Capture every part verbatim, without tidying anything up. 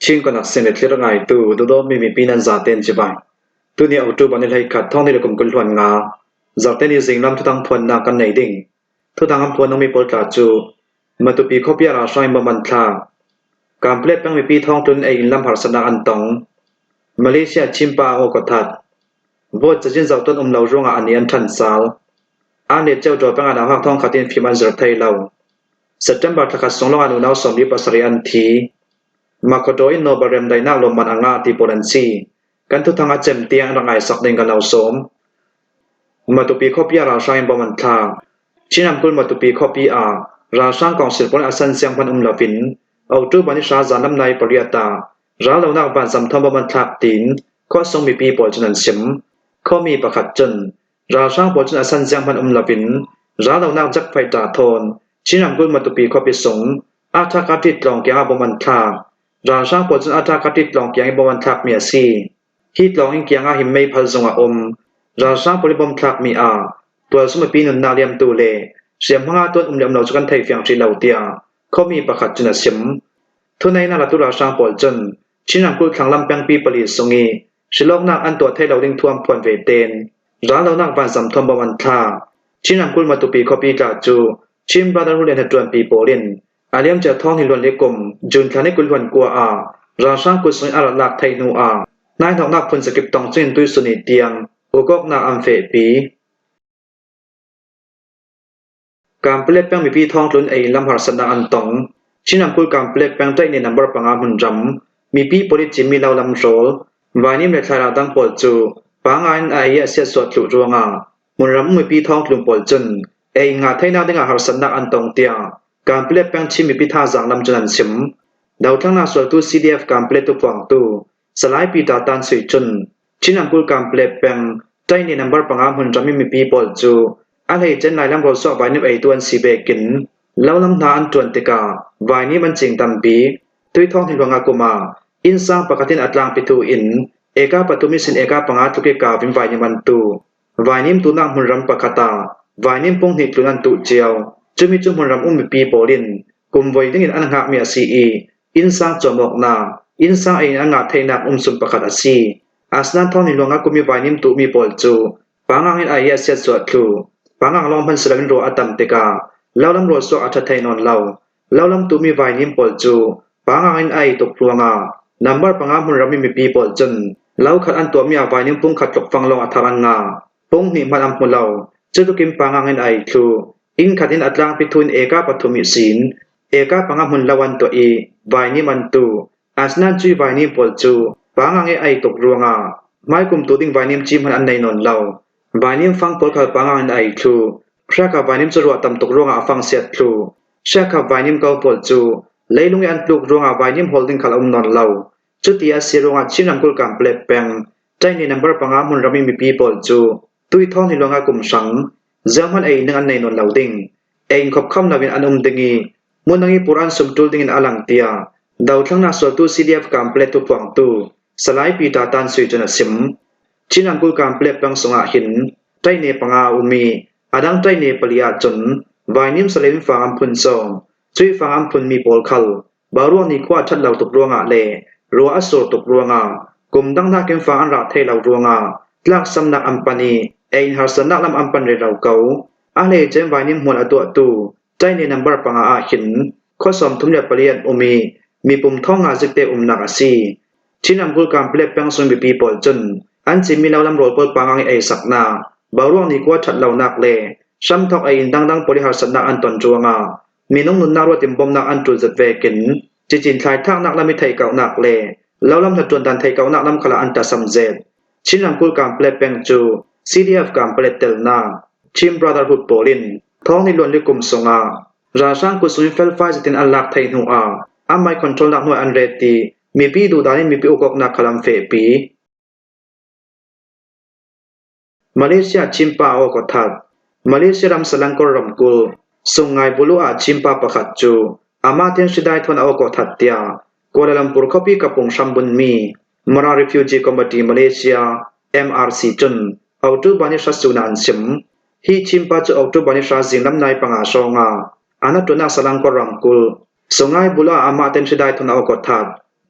Chin Connection le thlir ngaitu duhdawtmi mipi nan zaten cibai. Tuni October ni hleikhat, thawng hnih le kum kul hluan nga, Zarte ni zinglam thuthang phuanna kan nei ding. Thuthang an phuan nungmi pawl tla cu Matupi khuapi a ralhrang in bomb an thlak. Kanpetlet peng mipi thawngtlun ei in lam harsatnak an tong. Malaysia Chinpa a awkawthat. Vote cazin zohtuan um lo ruangah ani an ṭhan sal. An let ceu ṭaw peng ah nauhak thawngkhat in fim an zir thei lo. September thlakhat sung lawngah nunau sawmli pasarih an thi. Makhodaw in Nobel remdaihnak lawmman a ngah ti pawl an si. Kan thuthang a cem tiang rak ngaisak ding kan lo sawm. Matupi khuapi ah ralhrang in bomb an thlak. Chin ramkulh Matupi khuapi ah ralhrang kawngsil pawl in a san ziang hman um loin October ni hra zanlam nai pariat ah raldonak vanzam thawn bomb an thlak tiin khuasung mipi pawl cun an sim. Khuami pakhat cun ralhrang pawl cun a san ziang hman um loin raldonak jet fighter thawn Chin ramkulh Matupi khuapi sung Athakati tlawng kiangah bomb an thlak. Ralhrang pawl cun Athakati tlawng kiang ih bomb an thlakmi a si. Hi tlawng inn kiangah hin mei phal zung a um. Ralhrang pawl ih bomb thlakmi ah tualsung mipi nunnak liamtu le hriamhma ngahtu an um lem lo cu kan thei fiang hrih lo, tiah khuami pakhat cun a sim. Thuneihnak latu ralhrang pawl cun Chin ramkulh thlanglam pengpi pali sung ih hrilawknak an tuah thei lo ding thu an phuan ve tein raldonak vanzam thawn bomb an thlak. Chin ramkulh Matupi khuapi tla cu Chin Brotherhood le hnaṭuanpi pawl in a liamcia thawng hnih hluan le kum June thla ni kul hluan kua ah ralhrang kut sungin a rak lak thei hnu ah hnaihnawknak phun zakip tong cungin tuihsun ih tiang ukawknak an fehpi. Kanpetlet peng mipi thawngtlun ei in lam harsatnak an tong. Chin ramkulh Kanpetlet peng ṭaihni number panga hmunram mipi pawl ih cimmi lo lam rawl, vainim le thlairak dang pawl cu panga in a ei ih a siatsuah thluh ruangah hmunram um mipi thawngtlun pawl cun ei in ngah theinak dingah harsatnak an tong, tiah Kanpetlet peng Chin mipi thazaang lam cun an sim. Dothlangnak sualtu C D F Kanpetlet thuphuangtu Salai Peter Tan Sui cun Chin ramkulh Kanpetlet peng ṭaihni number panga hmunram ih mipi pawl cu a hleice in lailam rawl suak vainim eitu an si vekin lo lam hna an ṭuan tikah vainim an cing tampi. Tui thawng hnih hluan nga kum ah innsang pakhat in a tlangpi thu in eka pathum ihsin eka panga tluk ih kau in vainim an tuh. Vainim tuhnak hmunram pakhat ah vainim pung hnih tlun an tuh cio. Cumi cu hmunram um mipi pawl in kum voi dingin an hngakmi a si ih, innsang cuamawknak, innsang ei in an ngah theinak um sun pakhat a si. Asinain thawng hnih hluan nga kum ih vainim tuhmi pawl cu pangang in a ei ih a siatsuah thluh. Pangang lawng hman si loin ruah a tam tikah lo lam rawl suak a ṭha thei nawn lo. Lo lam tuhmi vainim pawl cu pangang in a ei tuk ruangah number panga hmunram ih mipi pawl cun lo khat an tuahmi ah vainim pung khat tluk fang lawng a thar an ngah. Pung hnih hmanh an hmu lo. Cutukin pangang in a ei thluh. Inn khat in a tlangpi thu in eka pathum ihsin eka panga hmun lo an tuah ih vainim an tuh. Asinain cuih vainim pawl cu pangang ih a ei tuk ruangah hmaikum tuh ding vainim ci hmanh an nei nawn lo. Vainim fang pawl khal pangang in a ei thluh. Hriakha vainim cu ruah tam tuk ruangah a fangsiat thluh. Hriakha vainim ko pawl cu leilung ih an tluk ruangah vainim hawl ding khal a um nawn lo. Cuti a si ruangah Chin ramkulh Kanpetlet peng ṭaihni number panga hmunram ih mipi pawl cu tui thawng hnih hluan nga kum hrang zianghman ei in ding an nei nawn lo ding. Ei in khop kham loin an um ding ih hmun dang ih pur an sum ṭul dingin a lang, tiah dothlangnak sualtu C D F Kanpetlet thuphuangtu Salai Peter Tan Sui cun a sim. Chin ramkulh Kanpetlet peng sungah hin ṭaihni panga a um ih a dang ṭaihni pali ahcun vainim salen fang an phun sawm. Cuih fang an phunmi pawl khal boruak nikhua a ṭhat lo tuk ruangah le ruah a sur tuk ruangah kum dang hnakin fang an rah thei lo ruangah tlaksamnak an pan ih ei in harsatnak lam an pan rero ko. A hleice in vainim hmual a tuahtu ṭaihni number panga ah hin khua sawmthum le pali an um ih mipum thawng nga zikte umnak a si. Chin ramkulh Kanpetlet peng sung mipi pawl cun an cimmi lo lam rawl pawl pangang ih eisaknak, boruak nikhua ṭhat lonak le hramthawk ei in dangdang pawl ih harsatnak an ton ruangah minung nunnak ruat in bawmhnak an ṭul zet vekin cicin thlaithlaknak lam ih theihkauhnak le lo lam hnaṭuan dan theihkauhnak lam khalah an tasam zet. Chin ramkulh Kanpetlet peng cu C D F Kanpetlet telnak Chin Brotherhood pawl in thawng hnih hluan li kum sungah ralhrang kut sungin felfai zetin an lak thei hnu ah an mind controlnak hnuai an ret ih mipi duhdan in mipi ukawknak khal an fehpi. Malaysia Chinpa a awkawthat. Malaysia ram Selangor ramkulh Sungai Buloh ah Chinpa pakhat cu amah tein hri dai thawn a awkawthat, tiah Kuala Lumpur khuapi kapung hrambunmi Mara Refugee Committee Malaysia, M R C, cun October ni hra sun ah an sim. Hi Chinpa cu October ni hra zinglam nai panga hrawngah a hnaṭuannak Selangor ramkulh Sungai Buloh ah amah tein hri dai thawn a awkawthat.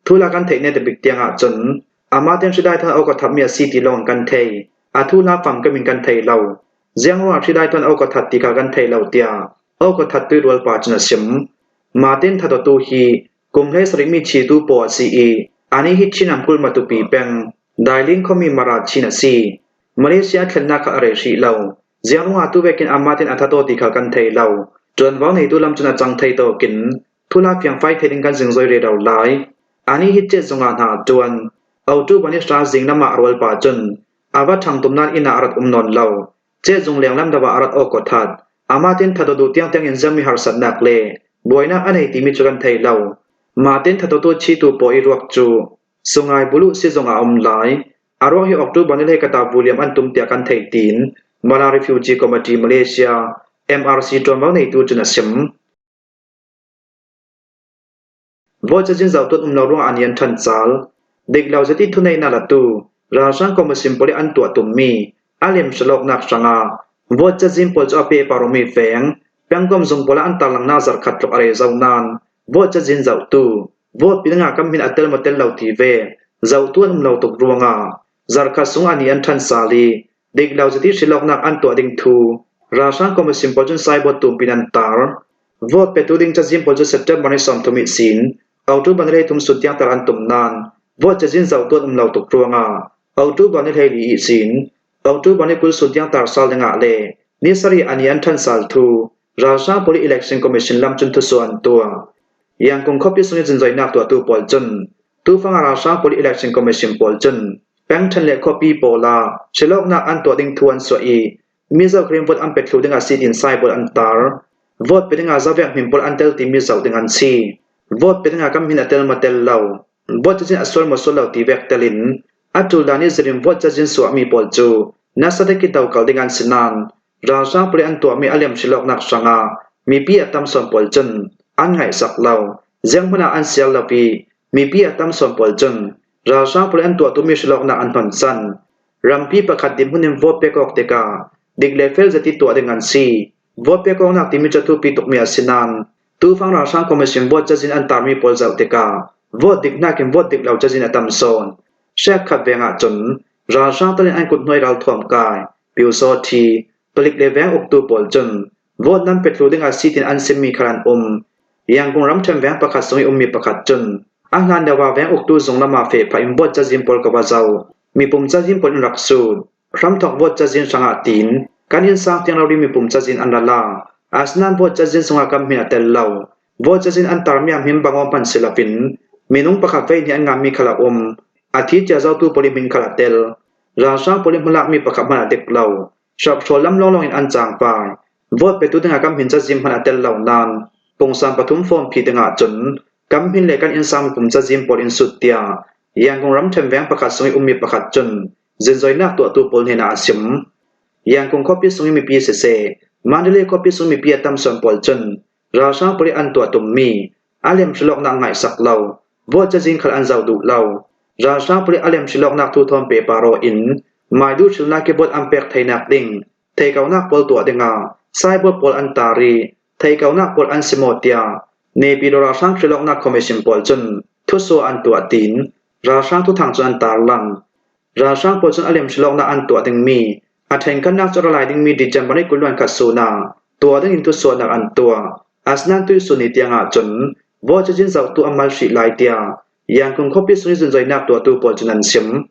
Thu la kan theih neta bik tiangah cun, amah ten Hri Dai Thon Okothat mi a si ti lawng kan thei. A thu la famkim in kan thei lo. Ziang ruangah Hri Dai Thon Okothat ti kha kan thei lo tiah Okothat tuih rualpa cun a sim. Martin Thatotu hi kum hlei sarih mi Chitu paw a si i, ani hi Chin ramkulh Matupi peng Dailing khuami Mara Chin a si. Malaysia a thlennak kha a rei hrih lo. Ziang ruangah tu vekin amah ten a Thato ti kha kan thei lo. Ṭuanvo neitu lam cun a cang thei tawkin, thu la fiangfai thei ding kan zingzoi rero lai. Ani hi chet zungah hna a ṭuan. October ni hra zing lamah a rualpa cun a va ṭhang tum nain inn ah a rat um nawn lo. Chet zung lenglam deuh ah a rat Okothat. Amah ten Thatotu tiangtiang in ziangmi harsatnak le buainak a nei timi cu kan thei lo. Martin Thatotu Chitu paw i ruak cu Sungai Buloh si zongah a um lai. A ruak hi October ni hlei kata vuliam an tum tiah kan thei, tiin Mara Refugee Committee Malaysia, M R C, ṭuanvo neitu cun a sim. Vote cazin zohtu an um lo ruangah ani an ṭhan sal. Dik lo zet i thuneihnak latu ralhrang commission pawl i an tuah tummi a lem hrilawknak hrangah vote cazin pawl cu a pehpar awmi veng pengkomh zung pawl ah an tarlangnak zarhkhat tluk a rei zo nain vote cazin zohtu, vote pe dingah kan hmin a tel maw tel lo ti ve zohtu an um lo tuk ruangah zarhkhat sung ani an ṭhan sal i dik lo zet i hrilawknak an tuah ding thu ralhrang commission pawl cun cyborg tumpi in an tar. Vote petu ding cazin pawl cu September ni sawmthum ihsin October ni hleithum sun tiang tar an tum nain vote cazin zohtu an um lo tuk ruangah October ni hleili ihsin October ni kul sun tiang tar sal dingah le ni sarih ani an ṭhan sal thu ralhrang pawl i Election Commission lam cun thusuah an tuah. Yangon khuapi sung i zingzoinak tuahtu pawl cun tufang ah ralhrang pawl i Election Commission pawl cun peng ṭhen le khuapi pawl ah hrilawknak an tuah ding thu an suah i, mi zohkhenh in vote an pe thlu ding a si tiin cyborg an tar. Vote pe dingah zavek hmin pawl an tel timi zoh ding an si. Vote pe dingah kan hmin a tel maw tel lo, vote cazin a sual maw sual lo ti vek telin a ṭul dan i zirin vote cazin suahmi pawl cu nasa dek i dokal ding an si nain ralhrang pawl i an tuahmi a lem hrilawknak hrangah mipi a tam sawn pawl cun an ngaihsak lo. Zianghman ah an siar lo i mipi a tam sawn pawl cun ralhrang pawl i an tuah tummi hrilawknak an hnonsan. Rampi pakhat dinhmun in vote pek awk tikah dik le fel zet i tuah ding an si. Vote pek awknak timi cu a thupi tukmi a si nain tufang ralhrang commission vote cazin an tarmi pawl zoh tikah vote dik hnakin vote dik lo cazin a tam sawn. Hrekkhat veng ahcun ralhrang tal in an kut hnuai ralthuam kai, piusawthi, palik le veng uktu pawl cun vote nan pe thlu ding a si tiin an simmi khal an um. Yangon ramṭhen veng pakhat sung i ummi pakhat cun a hlan deuh ah veng uktu zung lamah feh phah in vote cazin pawl ka va zoh. Mipum cazin pawl in rak sut. Hramthawk vote cazin hrangah tiin kan innsang tiang rori mipum cazin an ra la. Asinain vote cazin sungah kan hmin a tel lo. Vote cazin an tarmi ah hmin bang aw hman si loin minung pakhat vei hnih an nganmi khal a um. A thi cia zotu pawl i hmin khal a tel. Ralhrang pawl i hmalakmi pakhat hman a dik lo. Hrap hrawl lam lawnglawng in an cangpai. Vote petu dingah kan hmin cazin hman a tel lo nain pungsan pathum fawm phi dingah cun kan hmin le kan innsang mipum cazin pawl in sut tiah Yangon ramṭhen veng pakhat sung i ummi pakhat cun zingzoinak tuahtu pawl hnenah a sim. Yangon khuapi sung i mipi siseh, Mandalay khuapi sung mipi a tam sawn pawl cun ralhrang pawl i an tuah tummi a lem hrilawknak ngaihsak lo, vote cazin khal an zoh duh lo. Ralhrang pawl i a lem hrilawknak thu thawn pehpar aw in maidu hrilnak i vote an pek theinak ding theikonak pawl tuah dingah cyborg pawl an tar i theikonak pawl an sim aw tiah Naypyidaw ralhrang hrilawknak commission pawl cun thusuah an tuah tiin ralhrang thuthang cun an tarlang. Ralhrang pawl cun a lem hrilawknak an tuah dingmi a ṭhenkhatnak cu a ra lai dingmi December ni kul le khat sun ah tuah dingin thusuahnak an tuah. Asinain tuihsun ni tiang ahcun vote cazin zohtu an mal hrih lai tiah Yangon khuapi sung i zingzoinak tuahtu pawl cun an sim.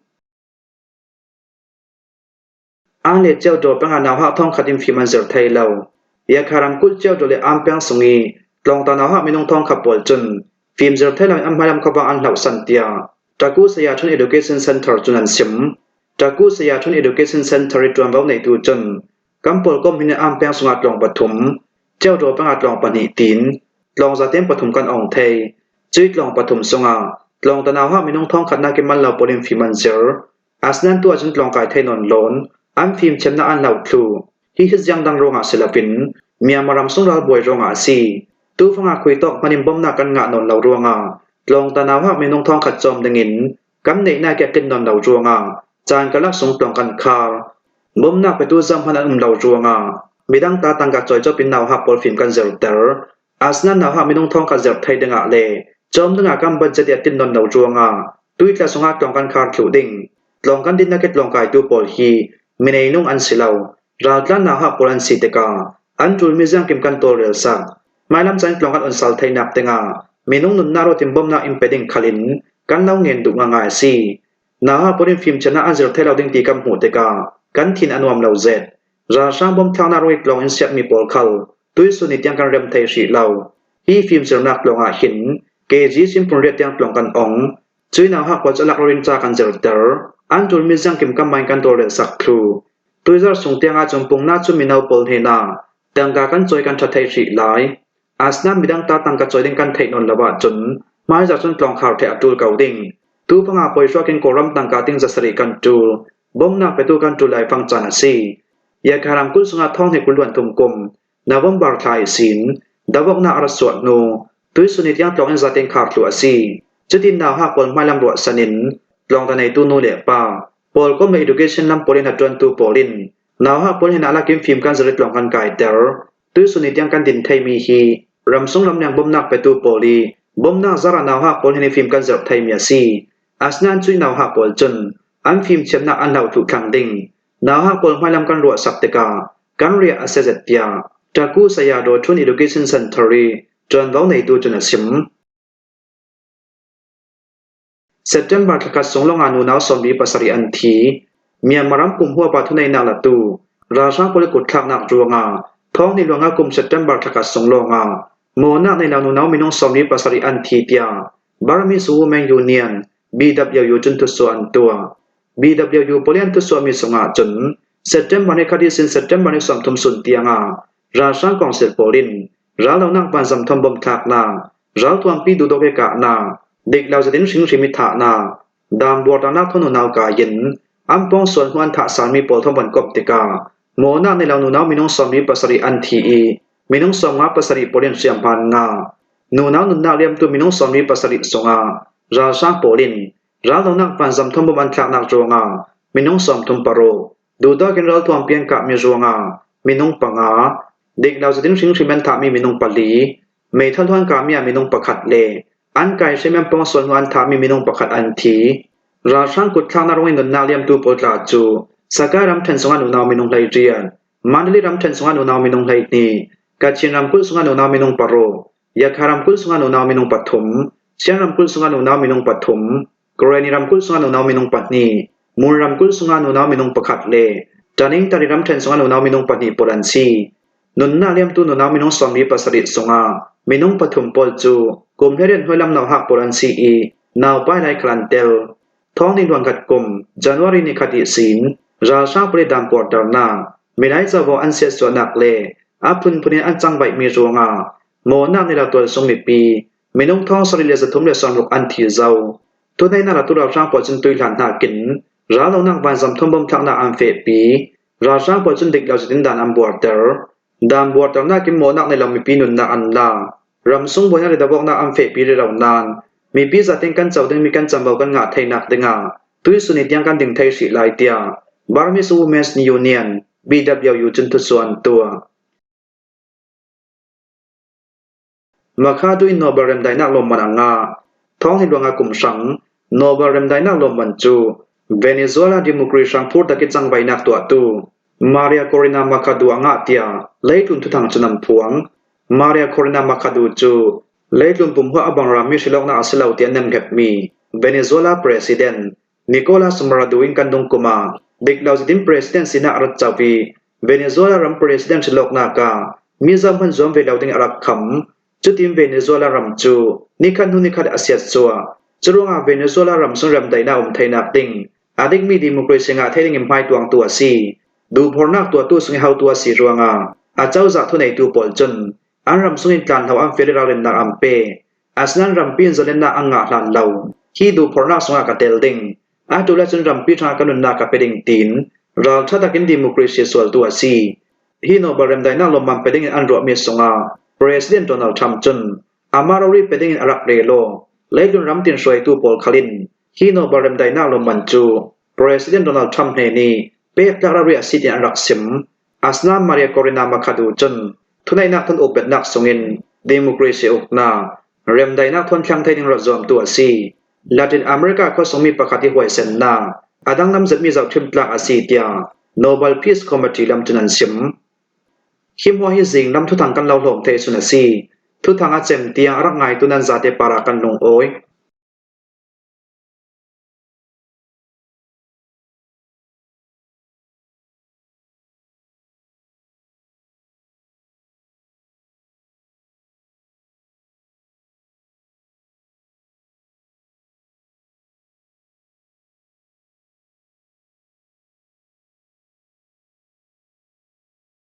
An le Ceudaw pengah nauhak thawngkhat in fim an zir thei lo. Yakha ramkulh Ceudaw le An peng sung i tlawngta nauhak minung thawngkhat pawl cun fim zir thei loin an hmailam khuavang an hlohsan tiah Taku Saya Chun Education Center cun an sim. Taku Saya Chun Education Center i ṭuanvo neitu cun kan pawlkom hin An peng sungah tlawng pathum, Ceudaw pengah tlawng pahnih tiin tlawng zaten pathum kan ong thei. Cui tlawng pathum sungah tlawngta nauhak minung thawngkhatnak i man lo pawl in fim an zir. Asinain tu ahcun tlawng kai thei nawn loin an fimthiamnak an hlo thluh. Hi hi ziang dang ruangah si loin Myanmar ram sung ralbuai ruangah a si. Tufang ah khuitawk hmanh in bawmhnak kan ngah nawn lo ruangah tlawngta nauhak minung thawngkhat cawm dingin kan neihnak i a tlin nawn lo ruangah caan karlak sung tlawng kan khar. Bawmhnak petu zohhmanh an um lo ruangah midang ta tangka cawicaw pin nauhak pawl fim kan zirter. Asinain nauhak minung thawngkhat zirh thei dingah le Cawm dingah kan budget i a tin nawn lo ruangah tuitla sungah tlawng kan khar thluh ding. Tlawng kan dinnak i tlawngkaitu pawl hi minei nung an si lo, raltlan nauhak pawl an si tikah an ṭulmi ziangkim kan tawlrelsak. Hmailam caan tlawng kan unsal theinak dingah minung nunnak ruatin bawmnak in pe ding khalin kan lo ngen duh ngaingai a si. Nauhak pawl in fimthiamnak an zir thei lo ding ti kan hmuh tikah kan thin a nuam lo zet. Ralhrang bawmthlaknak ruangih tlawng in siatmi pawl khal tuisun ni tiang kan rem thei hrih lo. Hi fimzirnak tlawngah hin K G sin pun riat tiang tlawng kan ong. Cui nauhak pawl cu a lak ruarin ca kan zirter. An ṭulmi ziangkim kan mai kan tawlrelsak thluh. Tuizar sung tiangah cun pungnak cu mino pawl hnenah tangka kan cawi kan ṭha thei hrih lai. Asinain midang ta tangka cawi ding kan theih nawn lo ahcun hmaizarh cun tlawngkhar theh a ṭul ko ding. Tu panga poi hruakin Kawlram tangka ting zasarih kan ṭul, bawmnak petu kan ṭul laifang caan a si. Yakha ramkulh sungah thawng hnih kul hluan thum kum November thla ihsin davawknak a rak suah hnu tuisun ni tiang tlawng in zaten khar thluh a si. Cutin nauhak pawl hmailam ruahsan in tlawngta neitu nu le pa, pawlkom le education lam pawl in hnaṭuantu pawl in nauhak pawl hnenah a lakin fim kan zir i tlawng kan kaiter. Tuisun ni tiang kan din theimi hi ramsung lamleng bawmnak petu pawl i bawmnak zarah nauhak pawl hnen i fim kan zirh theimi a si. Asinain cui nauhak pawl cun an fimthiamnak an hlo thluh thlang ding. Nauhak pawl hmailam kan ruahsak tikah kan riah a si zet tiah Taku Sayadaw Thun Education Center i ṭuanvo neitu cun a sim. September thlakhat sung lawngah nunau sawmli pasarih an thi. Myanmar ram kum huapa thuneihnak latu ralhrang pawl i kutthlaknak ruangah thawng hnih luangah kum September thlakhat sung lawngah mawhnak nei lo nunau minung sawmli pasarih an thi tiah Burmese Women Union, B W U cun thusuah an tuah. B W U pawl i an thusuahmi sungah cun September ni khat ihsin September ni sawmthum sun tiangah ralhrang kawngsil pawl in raldonak vanzam thawn bawmthlaknak, ralthuampi duhdawk i kahnak, dik lo zetin hringhrim i thahnak, dam buarternak thawn nunau kai in an pawngsual hnu an thahsalmi pawl thawn van kawmh tikah mawhnak nei lo nunau minung sawmli pasarih an thi i minung sawmnga pasarih pawl in hriamhma an ngah. Nunau nunnak liamtu minung sawmli pasarih sungah ralhrang pawl in raldonak vanzam thawn bawm an thlaknak ruangah minung sawmthum paruk, duhdawk in ralthuampi an kahmi ruangah minung panga, dik lo zetin hringhrim an thahmi minung pali, meithal hluan kahmi ah minung pakhat le an kaihruaimi an pawngsual hnu an thahmi minung pakhat an thi. Ralhrang kutthlaknak ruangih nunnak liamtu pawl tla cu Sagaing ramṭhen sungah nunau minung hleiriat, Mandalay ramṭhen sungah nunau minung hleihnih, Kachin ramkulh sungah nunau minung paruk, Yakha ramkulh sungah nunau minung pathum, Shan ramkulh sungah nunau minung pathum, Karenni ramkulh sungah nunau minung pahnih, Mon ramkulh sungah nunau minung pakhat le Tanintharyi ramṭhen sungah nunau minung pahnih pawl an si. Nunnak liamtu nunau minung sawmli pasarih sungah minung pathum pawl cu kum hleiriat hnuailam nauhak pawl an si i naupai lai khal an tel. Thawng hnih hluan khat kum January ni khat ihsin ralhrang pawl i dam buarternak, milai covo an siatsuahnak le a phunphun in an cangvaihmi ruangah mawhnak nei lo tualsung mipi minung thawng sarih le zathum le sawmruk an thi zo. Thuneihnak latu ralhrang pawl cun tuihlan hnakin raldonak vanzam thawn bawmthlaknak an fehpi. Ralhrang pawl cun dik lo zetin dan an buarter. Dan buarternak in mawhnak nei lo mipi nunnak an la. Ramsung buainak le davawknak an fehpi rero nain mipi zaten kan co dingmi kan camvo kan ngah theinak dingah tuisun ni tiang kan ding thei hrih lai tiah Burmese Women's Union, B W U cun thusuah an tuah. Makhadu in Nobel remdaihnak lawmman a ngah. Thawng hnih luanga kum hrang Nobel remdaihnak lawmman cu Venezuela democracy hrang phurtak i cangvaihnak tuahtu Maria Corina Machado a ngah tiah leitlun thuthang cun an phuang. Maria Corina Machado cu leitlun pumhuah a bangrami hrilawknak a si lo tiah nemhngetmi Venezuela president Nicolas Maduro in kan dungkum ah dik lo zetin president sinah a rat co i Venezuela ram president hrilawknak ah mi zohhmanh zuam ve lo ding a rak kham. Cutin Venezuela ram cu nikhat hnu nikhat a siatsuah. Curuangah Venezuela ram sung remdaihnak um theinak ding a dikmi democracy ngah thei dingin hmaituangtu a si. Duhphornak tuahtu sung i hotu a si ruangah a cozah thuneitu pawl cun an ram sungin tlanhlo an feh le ralrinnak an pe. Asinain rampi in zalennak an ngah hlan lo. Hi duhphornak sungah ka tel ding. A ṭul ahcun rampi hrangah ka nunnak ka pe ding, tiin ralṭha takin democracy sualtu a si. Hi Nobel remdaihnak lawmman pe dingin an ruahmi sungah President Donald Trump cun amah rori pe dingin a rak rel aw. Leitlun ram tin hruaitu pawl khal in hi Nobel remdaihnak lawmman cu President Donald Trump hnen i pek tlak rori a si, tiin an rak sim. Asinain Maria Corina Machado cun thuneihnak thawn ukpetnak sungin democracy uknak, Remdainak thawn thlang thei ding ruat zuamtu a si Latin America khuasungmi pakhat ih huaisennak a dang namzet mi zohthim tlak a si tiah Nobel Peace Committee lam cun an sim. Hi hmuah hi zinglam thuthang kan lo hlawm thei sun a si. Thuthang a cem tiang a rak ngaitu nan zate parah kan lungawi.